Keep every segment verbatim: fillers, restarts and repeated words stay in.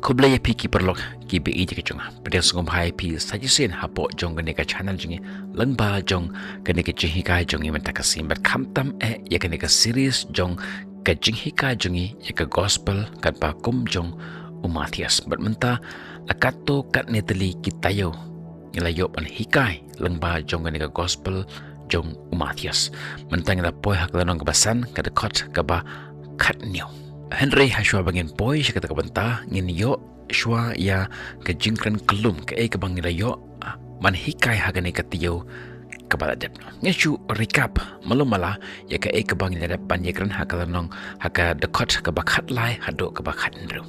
Khublei ïa phi ki paralok ki ba ïeit ka jong nga. Pdiang sngewbha ïa phi sa shisien hapoh jong kane ka channel jong ngi, lyngba jong kane ka jinghikai jong ngi mynta ka sngi, bad khamtam eh ïa kane ka series jong ka jinghikai jong ngi ïa ka gospel katba kum jong u Mathaios. Bad mynta la katto katne tylli ki taïew ngi la ïoh ban hikai lyngba jong kane ka gospel jong u Mathaios. Mynta ngi la poi ha ka lynnong kaba san, ka dkhot kaba khathynñiew. Hynrei hashwa ba ngin poi sha kata ka bynta, ngin ïoh shuwa ïa ka jingkren kyllum, kaei kaba ngi la ïoh ban hikai ha kane ka taïew kaba la dep. Ngin shu recap malu mala ïa kaei kaba ngi la dep ban ïakren ha ka lynnong, ha ka dkhot kaba khatlai haduh kaba khathynriew.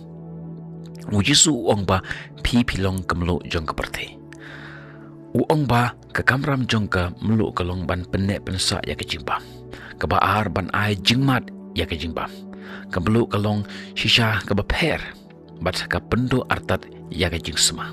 U Jisu u ong ba, phi phi long ka mluh jong ka pyrthei. U ong ba ka kamram jong ka mluh ka long ban pynneh pynsah ïa ka jingbam. Kaba ar, ban ai jingmad ïa ka jingbam. Ka mluh ka long shisha kaba pher, bad ka pynduh artat ïa ka jingsma.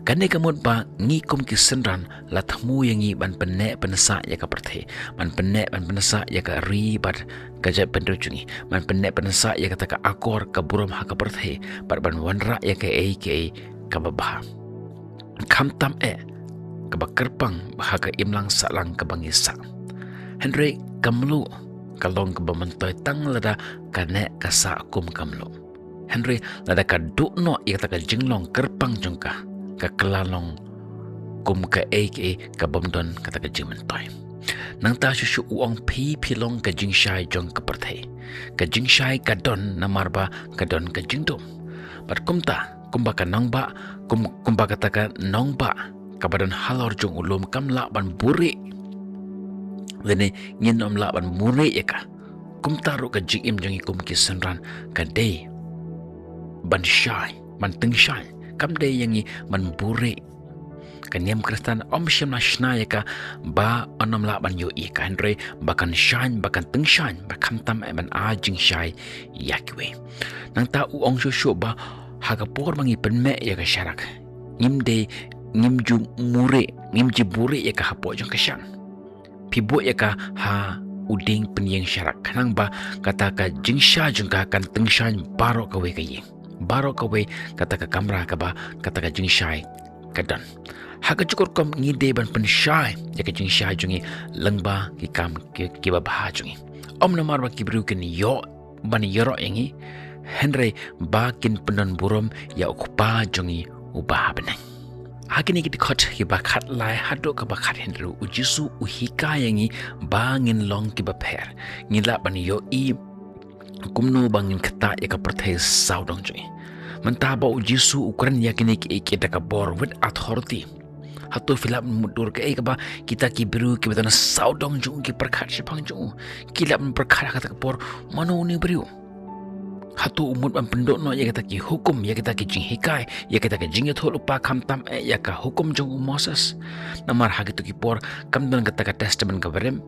Kane ka mut ba ngi kum ki synran la thmu ïa ngi ban pynneh pynsah ïa ka pyrthei, ban pynneh ban pynsah ïa ka ri bad ka jaitbynriew jong ngi, ban pynneh pynsah ïa kata ka akor ka burom ha ka pyrthei, bad ban wanrah ïa kaei kaei kaba bha. Khamtam eh kaba kyrpang ha ka imlang sahlang kaba ngi sah. Hynrei ka mluh ka long kaba myntoi tang lada ka neh ka sah kum ka mluh. Hynrei lada ka duh noh ïa kata ka jinglong kyrpang jong ka, ka kylla long kum kaei kaei ka bym don kata ka jingmyntoi. Nangta shuh shuh u ong, phi phi long ka jingshai jong ka pyrthei. Ka jingshai ka don namar ba ka don ka jingdum. Bad kumta, kumba ka nongbah, kum, kumba kata ka nongbah kaba don halor jong u lum kam lah ban buhrieh, lane ngin ym lah ban buhrieh ïa ka, kumta ruh ka jingim jong ngi kum ki synran ka dei ban shai, ban tyngshaiñ. Kam dei ïa ngi ban buhrieh. Ka niam Khristan ym shym la shna ïa ka ba yn ym lah ban ïohi ïa ka, hynrei ba kan shaiñ, ba kan tyngshaiñ, ba khamtam eh ban ai jingshai ïa kiwei. Nangta u ong shuh shuh ba ha ka por ba ngi pynmeh ïa ka sharak, ngim dei, ngim ju murieh, ngim ju buhrieh ïa ka hapoh jong ka shang. Phi buh ïa ka ha u dieng pynïeng sharak, khnang ba kata ka jingshai jong ka kan tyngshaiñ baroh kawei ka ïing, baroh kawei kata ka kamra kaba kata ka jingshai ka don. Ha ka jingkutkam ngi dei ban pynshai ïa ka jingshai jong ngi lyngba ki kam ki, kiba bha jong ngi. Ym namar ba ki briew kin ïoh ban ïaroh ïa ngi, hynrei ba kin pyndon burom ïa u Kpa jong ngi uba ha bneng. Ha kine ki dkhot kiba khatlai haduh kaba khathynriew, u Jisu u hikai ïa ngi ba ngin long kiba pher. Ngin lah ban ïohi kumno ba ngin ktah ïa ka pyrthei sawdong jong ngi. Mynta ba u Jisu u kren ïa kine kiei kiei da ka bor with authority. Hato phi lah ban mutdur kaei kaba kita ki briew kiba don sawdong jong u ki pyrkhat shaphang jong u? Ki lah ban pyrkhat ha kata ka por, mano une u briew? Hato u mut ban pynduh noh ïa kita ki hukum, ïa kita ki jinghikai, ïa kita ki jingïathuhlypa, khamtam eh ïa ka hukum jong u Moses? Namar ha kito ki por kam don kata ka testament kaba rim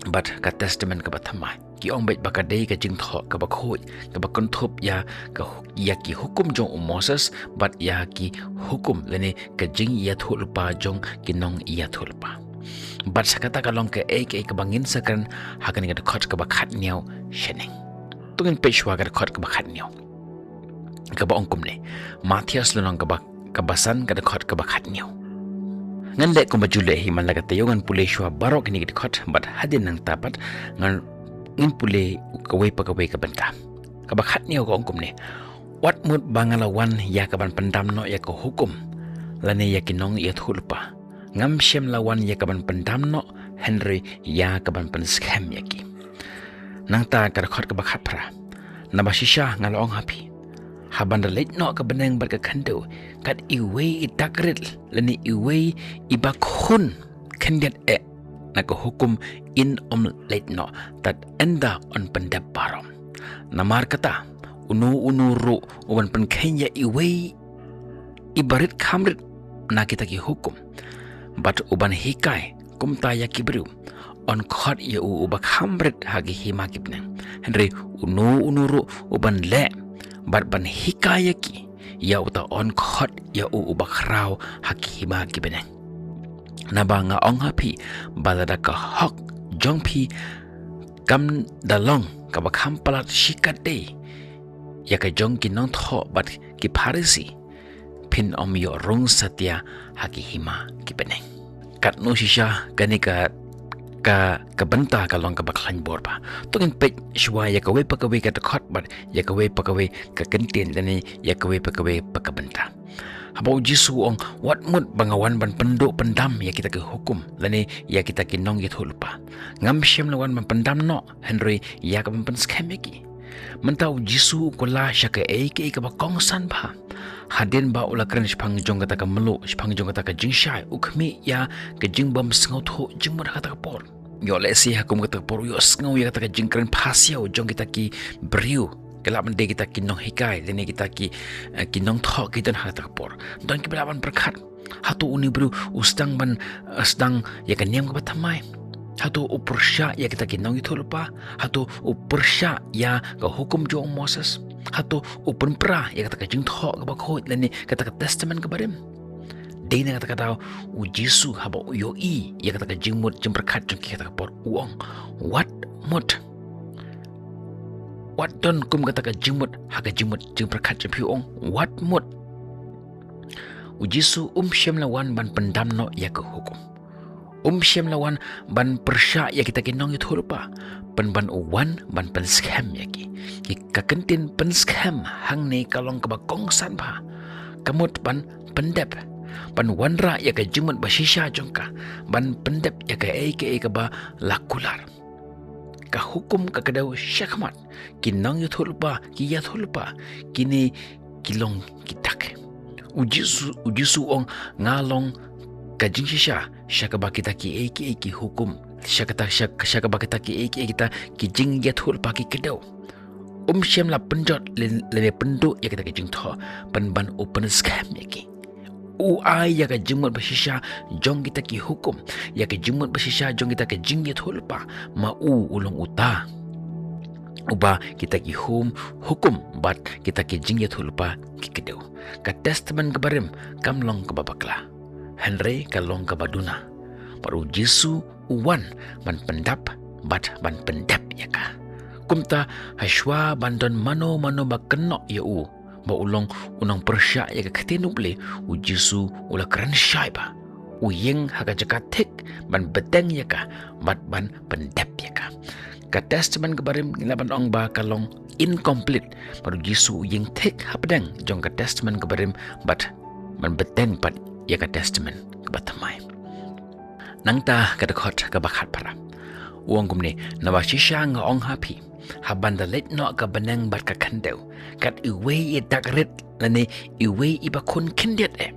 bad ka testament kaba thymmai. Ki ong beit ba ka dei ka jingthoh kaba khuid kaba kynthup ïa ka hu-, ïa ki hukum jong u Moses bad ïa ki hukum lane ka jingïathuhlypa jong ki nongïathuhlypa. Bad sa kata ka long kaei kaei kaba ngin sa kren ha kane ka dkhot kaba khathynñiew shaneng. To ngin peit shuwa ka dkhot kaba khathynñiew, kaba ong kumne. Mathaios lynnong kaba, kaba san, ka dkhot kaba khathynñiew. Ngan leh kumba ju leh hi man la ka taïew, ngan pule shuwa baroh kine ki dkhot, bad hadien nangta pat ngan, ngin pule kawei pa kawei ka bynta. Kaba khathynñiew ka ong kumne. Wat mut ba nga la wan ïa ka ban pyndam noh ïa ka hukum lane ïa ki nongïathuhlypa. Ngam shym la wan ïa ka ban pyndam noh, hynrei ïa ka ban pynskhem ïa ki. Nangta ka dkhot kaba khatphra. Naba shisha nga la ong ha phi, ha ban da leit noh ka bneng bad ka khyndew, kat iwei i takrit lane iwei i bakhun khyndiat eh na ka hukum in ym leit noh tad ynda yn pyndep baroh. Namar kata, uno uno ruh uban pynkheiñ ïa iwei i barit kham rit na kita ki hukum, bad uban hikai kumta ïa ki briew, yn khot ïa u uba kham rit ha ki hima ki bneng. Hynrei uno uno ruh uban leh bad ban hikai ïa ki, ïa uta yn khot ïa u uba khraw ha ki hima ki bneng. Naba nga ong ha phi, ba lada ka hok jong phi kam da long kaba kham palat shikatdei ïa ka jong ki nongthoh bad ki Pharisi, phin ym ïoh rung satia ha ki hima ki bneng. Katno shisha kane ka, ka, ka bynta ka long kaba khlaiñ bor bha. To ngin peit shuwa ïa kawei pa kawei ka dkhot bad ïa kawei pa kawei ka kyntien lane ïa kawei pa kawei pa ka bynta. Haba u Jisu u ong, wat mut ba nga wan ban pynduh pyndam ïa kita ki hukum lane ïa kita ki nongïathuhlypa. Ngam shym la wan ban pyndam noh, hynrei ïa ka ban pynskhem ïa ki. Mynta u Jisu u kylla sha kaei kaei kaba kongsan bha. Hadien ba u la kren shaphang jong kata ka mluh, shaphang jong kata ka jingshai, u khmih ïa ka jingbym sngewthuh jingmut ha kata ka por. Ïoh lehse ha kum kata ka por u ïohsngew ïa kata ka jingkren phasiaw jong kita ki briew, ki lah ban dei kita ki nonghikai lane kita ki, eh, ki nongthoh ki don ha kata ka por. Don kiba lah ban pyrkhat, hato une u briew u sdang ban, eh, sdang ïa ka niam kaba thymmai? Hato u pyrshah ïa kita ki nongïathuhlypa? Hato u pyrshah ïa ka hukum jong u Moses? Hato u pynpra ïa kata ka jingthoh kaba khuid lane kata ka testament kaba rim? Dei na kata ka daw u Jisu haba u ïohi ïa kata ka jingmut jingpyrkhat jong ki ha kata ka por, u ong, wat mut. Wat don kum kata ka jingmut ha ka jingmut jingpyrkhat jong phi, u ong, wat mut. U Jisu um shym la wan ban pyndam noh ïa ka hukum. Um shym la wan ban pyrshah ïa kita ki nongïathuhlypa. Pynban u wan ban pynskhem ïa ki. Ki, ka kyntien pynskhem hangne ka long kaba kongsan bha. Ka mut ban pyndep, ban wanrah ïa ka jingmut ba shisha jong ka, ban pyndep ïa kaei kaei kaba la kular. Ka hukum ka kdew shakhmat, ki nongïathuhlypa, ki ïathuhlypa, kine ki long ki dak. U Jisu, u Jisu u ong, nga long ka jingshisha sha kaba kita kiei kiei ki hukum, sha kata, sha, sha kaba kita kiei kiei kita ki jingïathuhlypa ki kdew. Um shym la pynjot lane, lane pynduh ïa kita ki jingthoh, pynban u pynskhem ïa ki. U ai ïa ka jingmut ba shisha jong kita ki hukum, ïa ka jingmut ba shisha jong kita ki jingïathuhlypa, ma u u long uta uba kita ki hum, hukum bad kita ki jingïathuhlypa ki kdew. Ka testament kaba rim kam long kaba bakla, hynrei ka long kaba duna. Bad u Jisu u wan ban pyndap bad ban pyndep ïa ka. Kumta, hashwa ban don mano mano ba kynnoh ïa u ba u long u nongpyrshah ïa ka ktien U Blei, u Jisu u la kren shai bha. U ïeng ha ka jaka thik ban bteng ïa ka bad ban pyndep ïa ka. Ka testament kaba rim ngi lah ban ong ba ka long incomplete, bad u Jisu u ïeng thik hapdeng jong ka testament kaba rim bad ban bteng pat ïa ka testament kaba thymmai. Nangta ka dkhot kaba khatphra, u ong kumne, naba shisha nga ong ha phi, haban da leit noh ka bneng bad ka khyndew, kat iwei i dak rit lane iwei i ba khun khyndiat eh.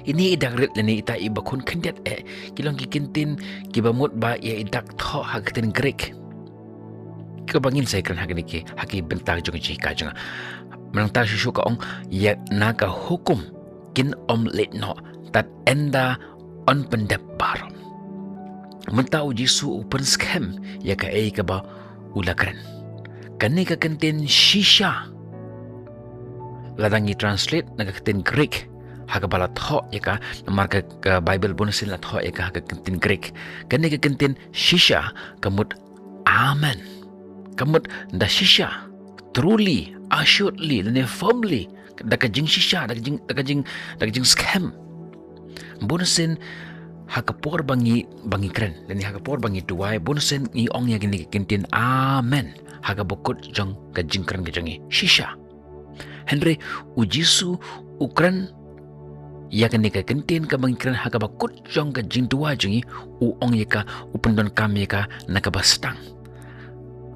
Ine i dak rit lane ita i ba khun khyndiat eh ki long ki kyntien kiba mut ba ïa i dak thoh ha ka ktien Greek. Kaba ngin sa ïakren ha kine ki, ha ki bynta jong ka jinghikai jong nga. Nangta shuh shuh ka ong, ïa na ka hukum kin ym leit noh tad ynda yn pyndep baroh. Mynta u Jisu u pynskhem ïa kaei kaba u la kren. Kane ka kyntien shisha, lada ngi translate na ka ktien Greek ha kaba la thoh ïa ka, namar ka, ka Bible bunsien la thoh ïa ka ha ka kyntien Greek. Kane ka kyntien shisha ka mut amen. Ka mut da shisha, truly, assuredly, lane firmly, da ka jingshisha, da ka jing, da ka jing, da ka jingskhem. Bunsien ha ka por ba ngi, ba ngi kren lane ha ka por ba ngi duwai, bunsien ngi ong ïa kine ki kyntien amen ha kaba kut jong ka jingkren ka jong ngi, shisha. Hynrei u Jisu u kren ïa kane ka kyntien kaba ngi kren ha kaba kut jong ka jingduwai jong ngi, u ong ïa ka, u pyndonkam ïa ka na kaba sdang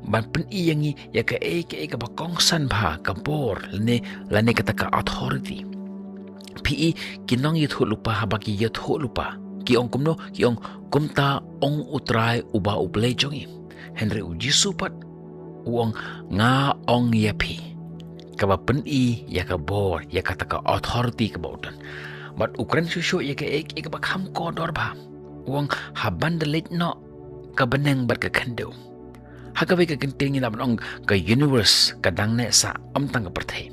ban pyni ïa ngi ïa kaei kaei kaba kongsan bha, ka bor lane, lane kata ka authority. Phi i, ki nongïathuhlypa haba ki ïathuhlypa, ki ong kumno? Ki ong, kumta ong U Trai uba U Blei jong ngi. Hynrei u Jisu pat u ong, nga ong ïa phi, kaba pyni ïa ka bor, ïa kata ka authority kaba u don. Bad u kren shuh shuh ïa kaei kaei kaba kham kordor bha. U ong, haban da leit noh ka bneng bad ka khyndew. Ha kawei ka kyntien ngi lah ban ong ka universe, ka dang neh sah, ym tang ka pyrthei.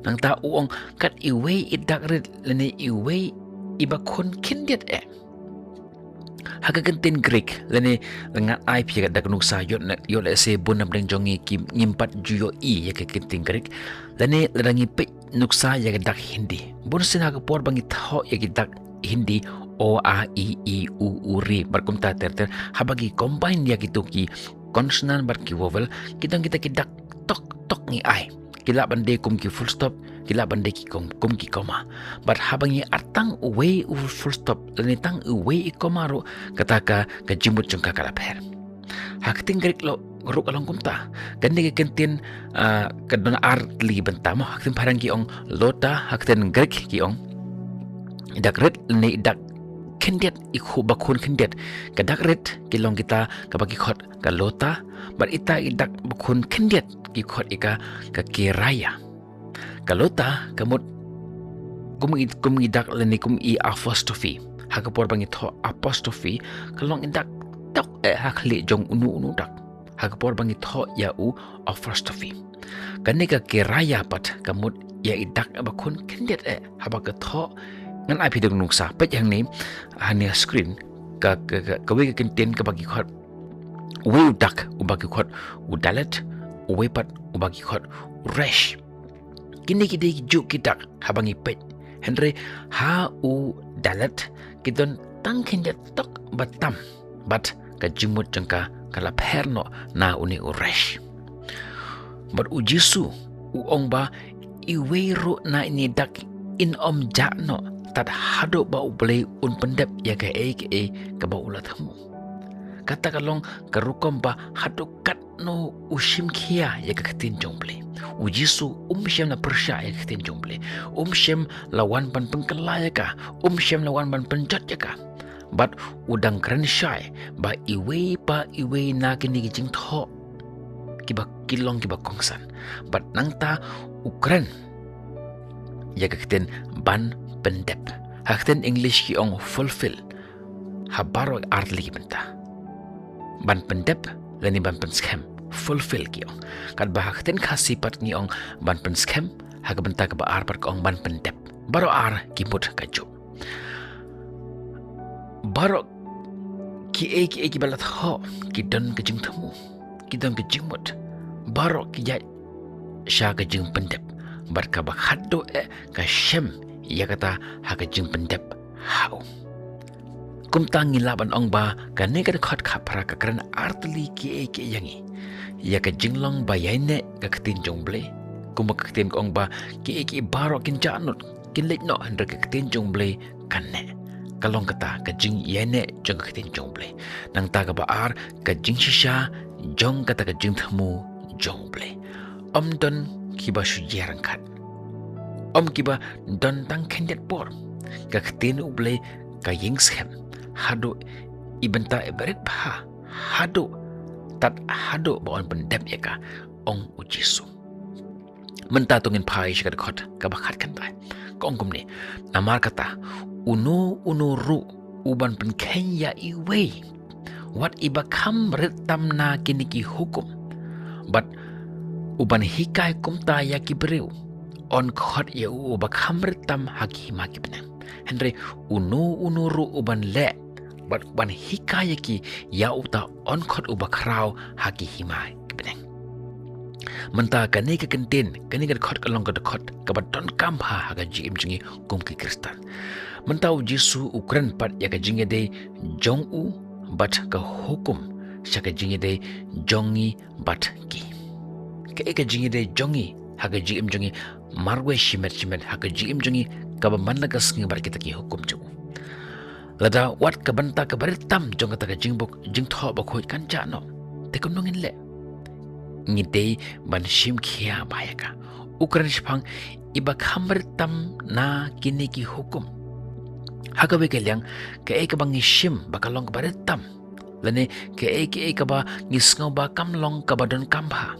Nangta u ong, kat iwei i dak rit lane iwei i ba khun khyndiat eh. Ha ka kyntien Greek, lane lada ngan ai phi ïa ka dak nuksa, ïoh na, ïoh lehse bun na pdeng jong ngi ki ngim pat ju ïohi ïa ka kyntien Greek, lane lada ngi peit nuksa ïa ka dak Hindi. Bun sien ha ka por ba ngi thoh ïa ki dak Hindi, o, a, i, i, u, u, ri, bad kumta ter ter, haba ngi combine ïa kito ki consonant bad ki vowel, ki don kita ki dak tok tok ngi ai. Ki lah ban dei kum ki full stop, ki lah ban dei ki kum, kum ki comma. Bad haba ngi add tang uwei u full stop, lane tang uwei i comma ruh, kata ka, ka jingmut jong ka ka la pher. Ha ka ktien Greek ruh ka long kumta. Kane ka kyntien, ah, ka don ar tylli bynta mo. Ha ka ktien phareng ki ong lota, ha ka ktien Greek ki ong i dak rit, lane i dak khyndiat, i khu, ba khun khyndiat. Ka dak rit ki long kita kaba ki khot ka lota, bad ita i dak ba khun khyndiat ki khot ïa ka, ka kiraya. Ka lota ka mut kum i, kum i dak lane kum i apostrophe. Ha ka por ba ngi thoh apostrophe, ka long i dak tok eh ha khlieh jong uno uno dak. Ha ka por ba ngi thoh ïa u apostrophe. Kane ka kiraya pat ka mut ïa i dak ba khun khyndiat eh, haba ka thoh. Ngan ai phi da ka nuksa, peit hangne, hangne ha screen, ka, ka, ka, kawei ka kyntien kaba ki khot, uwei u dak uba ki khot u dalet, uwei pat uba ki khot u resh. Kine ki dei kijuh ki dak haba ngi peit. Hynrei ha u dalet ki don tang khyndiat tok ba tam, bad ka jingmut jong ka ka la pher noh na une u resh. Bad u Jisu u ong ba iwei ruh na ine i dak in ym jah noh tad haduh ba U Blei un pyndep ïa kaei kaei kaba u la thmu. Kata ka long ka rukom ba haduh katno u shim khia ïa ka ktien jong U Blei. U Jisu um shym la pyrshah ïa ka ktien jong U Blei. Um shym la wan ban pynkylla ïa ka. Um shym la wan ban pynjot ïa ka. Bad u dang kren shai ba iwei pa iwei na kine ki jingthoh kiba ki long kiba kongsan. Bad nangta u kren ïa ka ktien ban pyndep. Ha ka ktien English ki ong fulfill. Ha baroh ar tylli ki bynta. Ban pyndep lane ban pynskhem. Fulfill ki ong. Katba ha ka ktien Khasi pat ngi ong ban pynskhem, ha ka bynta kaba ar pat ka ong ban pyndep. Baroh ar ki mut kajuh. Baroh kiei kiei kiba la thoh ki don ka jingthmu, ki don ka jingmut. Baroh ki ïaid sha ka jingpyndep. Bad kaba khatduh eh ka shem ïa kata ha ka jingpyndep ha u. Kumta ngi lah ban ong ba kane ka dkhot khatphra ka kren ar tylli kiei kiei ïa ngi. Ïa ka jinglong ba ïaineh ka ktien jong U Blei. Kumba ka ktien ka ong ba kiei kiei baroh kin jah noh, kin leit noh, hynrei ka ktien jong U Blei kan neh. Ka long kata ka jingïaineh jong ka ktien jong U Blei. Nangta kaba ar, ka jingshisha jong kata ka jingthmu jong U Blei. Ym don kiba shu ïa ryngkat. Ym kiba don tang khyndiat por. Ka ktien U Blei ka ïeng skhem haduh i bynta iba rit bha, haduh, tad haduh ba un pyndep ïa ka, ong u Jisu. Mynta to ngin phai sha ka dkhot kaba khatkhyndai. Ka ong kumne: Namar kata, uno uno ruh uban pynkheiñ ïa iwei, wat iba kham rit tam na kine ki hukum, bad uban hikai kumta ïa ki briew, yn khot ïa u uba kham rit tam ha ki hima ki bneng. Hynrei uno uno ruh uban leh bad uban hikai ïa ki, ïa uta yn khot uba khraw ha ki hima ki bneng. Mynta kane ka kyntien, kane ka dkhot ka long ka dkhot kaba donkam bha ha ka jingim jong ngi kum ki Khristan. Mynta u Jisu u kren pat ïa ka jingïadei jong u bad ka hukum sha ka jingïadei jong ngi bad ki. Kaei ka jingïadei jong ngi ha ka jingim jong ngi marwei shimet shimet, ha ka jingim jong ngi kaba man la ka sngi bad kita ki hukum jong u. Lada wat ka bynta kaba rit tam jong kata ka jingbuk, jingthoh bakhuid kan jah noh, te kumno ngin leh? Ngi dei ban shim khia bha ïa ka. U kren shaphang iba kham rit tam na kine ki hukum. Ha kawei ka liang, kaei kaba ngi shim ba ka long kaba rit tam, lane kaei kaei kaba ngi sngew ba kam long kaba donkam bha,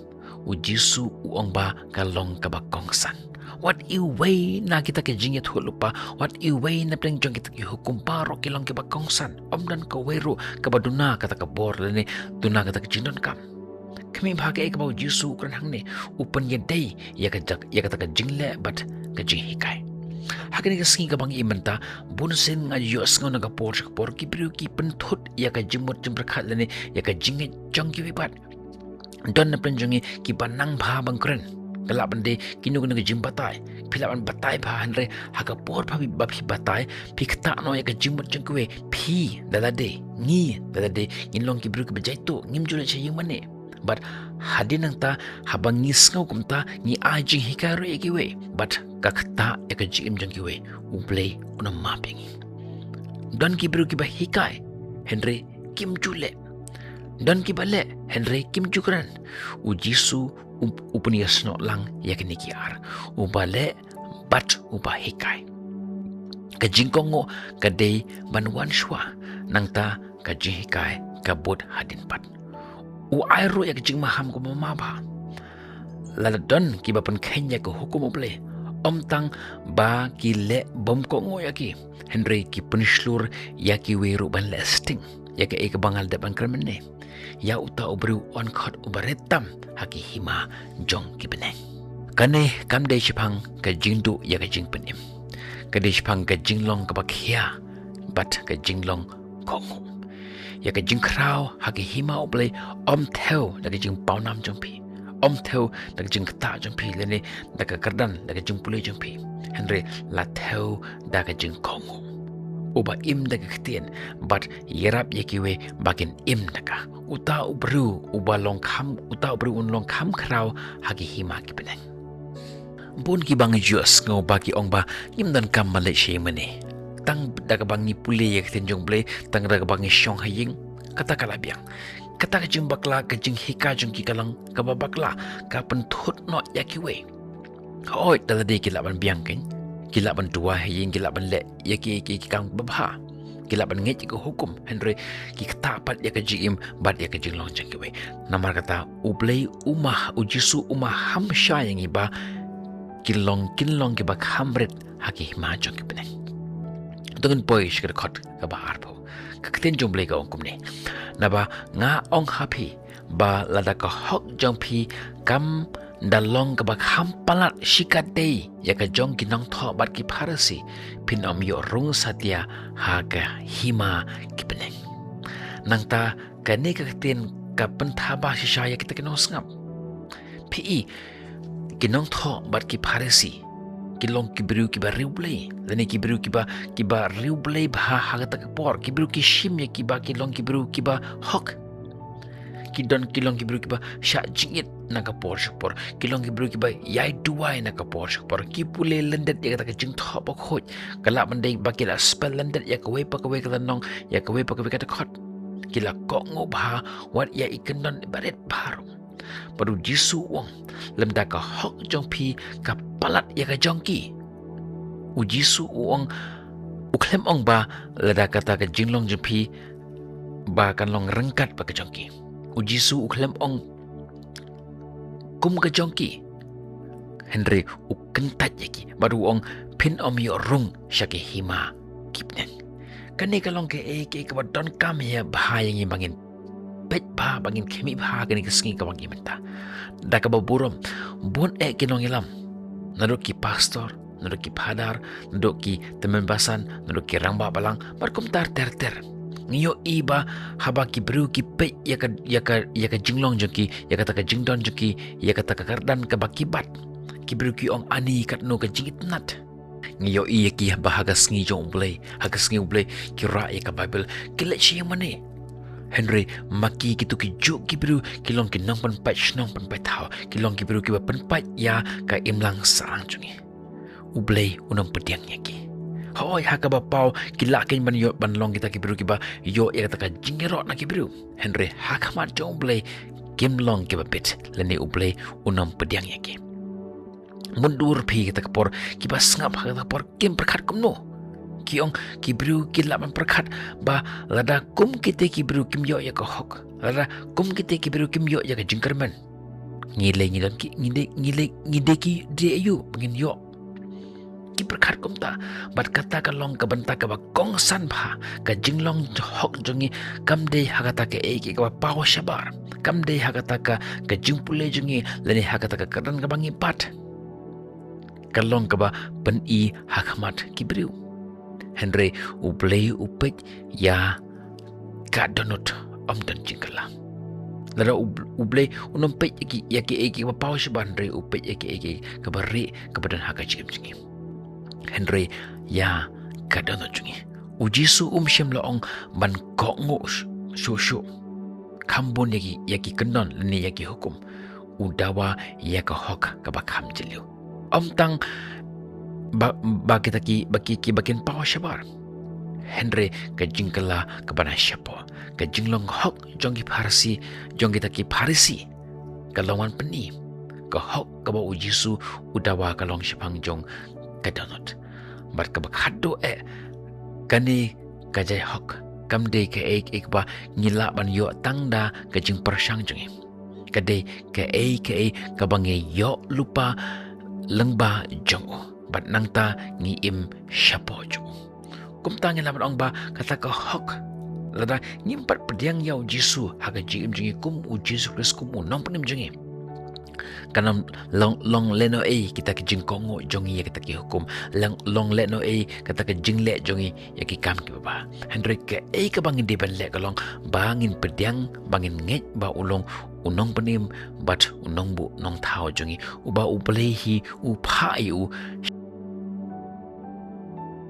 u Jisu u ong ba ka long kaba kongsan. Wat iwei na kita ki jingïathuhlypa, wat iwei na pdeng jong kita ki hukum baroh ki long kiba kongsan. Ym don kawei ruh kaba duna kata ka bor lane duna kata ka jingdonkam. Khmih bha kaei kaba u Jisu u kren hangne, u pynïadei ïa ka jak, ïa kata ka jingleh bad ka jinghikai. Ha kane ka sngi kaba ngi im mynta, bun sien nga ïohsngew na ka por sha ka por ki briew ki pynthut ïa ka jingmut jingpyrkhat lane ïa ka jingngeit jong kiwei pat. Don napdeng jong ngi kiba nang bha ban kren. Ka lah ban dei kino kino ka jingbatai. Phi lah ban batai bha, hynrei ha ka por ba phi, ba phi batai, phi ktah noh ïa ka jingmut jong kiwei. Phi da lade, ngi da lade, ngin long ki briew kiba jaituh, ngim ju leit sha ïing mane. Bad hadien nangta, haba ngi sngew kumta, ngi ai jinghikai ruh ïa kiwei. Bad ka ktah ïa ka jingim jong kiwei, U Blei un ym map ïa ngi. Don ki briew kiba hikai, hynrei kim ju leh. Don kiba leh, hynrei kim ju kren. U Jisu u, u pynïasnoh lang ïa kine ki ar. Uba leh bad uba hikai. Ka jingkohnguh ka dei ban wan shuwa, nangta ka jinghikai ka bud hadien pat. U ai ruh ïa ka jingmaham kaba mabha. Lada don kiba pynkheiñ ïa ka hukum U Blei, ym tang ba ki leh bym kohnguh ïa ki, hynrei ki pynshlur ïa kiwei ruh ban leh sting ïa kaei kaba nga la dep ban kren mynne. Ïa uta u briew un khot uba rit tam ha ki hima jong ki bneng. Kane kam dei shaphang ka jingduh ïa ka jingpynim. Ka dei shaphang ka jinglong kaba khia bad ka jinglong kohnguh. Ïa ka jingkhraw ha ka hima U Blei ym thew da ka jingpawnam jong phi. Ym thew da ka jingktah jong phi lane da ka kyrdan, da ka jingpule jong phi. Hynrei la thew da ka jingkohnguh. Uba im da ka ktien bad ïarap ïa kiwei ba kin im da ka. Uta u briew uba long kham, uta u briew un long kham khraw ha ki hima ki bneng. Bun kiba ngi ju ïohsngew ba ki ong ba ngim donkam ban leit sha ïing mane. Tang da kaba ngi pule ïa ka ktien jong U Blei, tang da kaba ngi shong ha ïing, kata ka la biang. Kata ka jingbakla, ka jinghikai jong ki ka long kaba bakla, ka pynthut noh ïa kiwei. Hooid, da lade ki lah ban biang kein, ki lah ban duwai ha ïing, ki lah ban leh ïa ki, ki, ki kam babha. Ki lah ban ngeit ïa ka hukum, hynrei ki ktah pat ïa ka jingim bad ïa ka jinglong jong kiwei. Namar kata U Blei u ma, U Jisu u maham sha ïa ngi ba kin long, kin long kiba kham rit ha ki hima jong ki bneng. To ngin poi sha ka dkhot kaba arphew. Ka ktien jong U Blei ka ong kumne. Naba nga ong ha phi, ba lada ka hok jong phi kam da long kaba kham palat shikatdei ïa ka jong ki nongthoh bad ki Pharisi, phin ym ïoh rung satia ha ka hima ki bneng. Nangta kane ka ktien ka pynthaba shisha ïa kita ki nongsngap. Phi i, ki nongthoh bad ki Pharisi ki long ki briew kiba riewblei, lane ki briew kiba, kiba riewblei bha ha kata ka por, ki briew ki shim ïa kiba, ki long ki briew kiba hok. Ki don, ki long ki briew kiba shah jingit na ka por sha ka por. Ki long ki briew kiba ïai duwai na ka por sha ka por. Ki pule lyndet ïa kata ka Jingthoh Bakhuid. Ka lah ban dei ba ki la spell lyndet ïa kawei pa kawei ka lynnong, ïa kawei pa kawei ka dkhot. Ki la kohnguh bha wat ïa i kyndon ba rit bha ruh. Bad U Jisu u ong, lymda ka hok jong phi ka palat ïa ka jong ki. U Jisu u ong, u khlem ong ba lada kata ka jinglong jong phi ba kan long ryngkat bad ka jong ki. U Jisu u khlem ong kum ka jong ki. Hynrei u kyntait ïa ki bad u ong, phin ym ïoh rung sha ki hima ki bneng. Kane ka long kaei kaei kaba donkam ïa bha ïa ngi ba ngin peit bha, ba ngin khmih bha kane ka sngi kaba ngi mynta. Da kaba burom, bun eh ki nongïalam, naduh ki pastor, naduh ki phadar, naduh ki tymmen basan, naduh ki rangbah balang, bad kumta ter ter. Ngi ïohi ba haba ki briew ki peit ïa ka, ïa ka, ïa ka jinglong jong ki, ïa kata ka jingdon jong ki, ïa kata ka kyrdan kaba ki bat, ki briew ki ong, ani katno ka jingitynnat. Ngi ïohi ïa ki ba ha ka sngi jong U Blei, ha ka sngi U Blei, ki rah ïa ka Baibl, ki leit sha ïing mane. Hynrei ma ki, kito ki juh ki briew ki long ki nongpynpait shnong pynpait thaw, ki long ki briew kiba pynpait ïa ka imlang sahlang jong ngi. U Blei un ym pdiang ïa ki. Hooid, ha kaba paw ki lah kein ban ïoh, ban long kita ki briew kiba ïoh ïa kata ka jingïaroh na ki briew. Hynrei ha khmat jong U Blei kim long kiba bit, lane U Blei un ym pdiang ïa ki. Mutdur phi, kata ka por kiba sngap ha kata ka por kim pyrkhat kumno. Ki ong, ki briew ki lah ban pyrkhat ba lada kum kite ki briew kim ïoh ïa ka hok, lada kum kite ki briew kim ïoh ïa ka jingkyrmen, ngi lei ngi don ki, ngi dei, ngi lei ngi dei ki dei aïu ba ngin ïoh. Ki pyrkhat kumta. Bad kata ka long ka bynta kaba kongsan bha. Ka jinglong hok jong ngi kam dei ha kata kaei kaei kaba paw shabar, kam dei ha kata ka, ka jingpule jong ngi, lane ha kata ka kyrdan kaba ngi bat. ka long kaba pyni ha khmat ki briew. Hynrei U Blei u peit ïa ka dohnud, ym don jingkylla. Lada U, U Blei un ym peit ïa ki, ïa kiei kiei kiba paw shabar, hynrei u peit ïa kiei kiei kaba rieh kaba don ha ka jingim jong ngi. Hynrei ïa ka dohnud jong ngi. U Jisu um shym la ong ban kohnguh shuh shuh, kham bun ïa ki, ïa ki kyndon lane ïa ki hukum. U dawa ïa ka hok kaba kham jylliew. Ym tang ba, ba kita ki, ba ki, kiba kin paw shabar, hynrei ka jingkylla kaba na shapoh, ka jinglong hok jong ki Pharisi, jong kita ki Pharisi, ka long ban pyni ka hok kaba U Jisu u dawa ka long shaphang jong ka dohnud. Bad kaba khatduh eh, kane ka jait hok kam dei kaei kaei kaba ngi lah ban ïoh tang da ka jingpyrshang jong ngi. Ka dei kaei kaei kaba ngi ïoh lypa lyngba jong u, bad nangta ngi im shapoh jong u. Kumta ngi lah ban ong ba kata ka hok, lada ngim pat pdiang ïa U Jisu ha ka jingim jong ngi kum U Jisu Khrist, kum U Nongpynim jong ngi, kan ym long, long lehnohei kita ki jingkohnguh jong ngi ïa kita ki hukum, long, long lehnohei kata ka jingleh jong ngi ïa ki kam kiba bha. Hynrei kaei kaba ngi dei ban leh ka long ba ngin pdiang, ba ngin ngeit ba u long U Nongpynim bad U Nongbuh Nongthaw jong ngi, uba U Blei hi u phah ïa u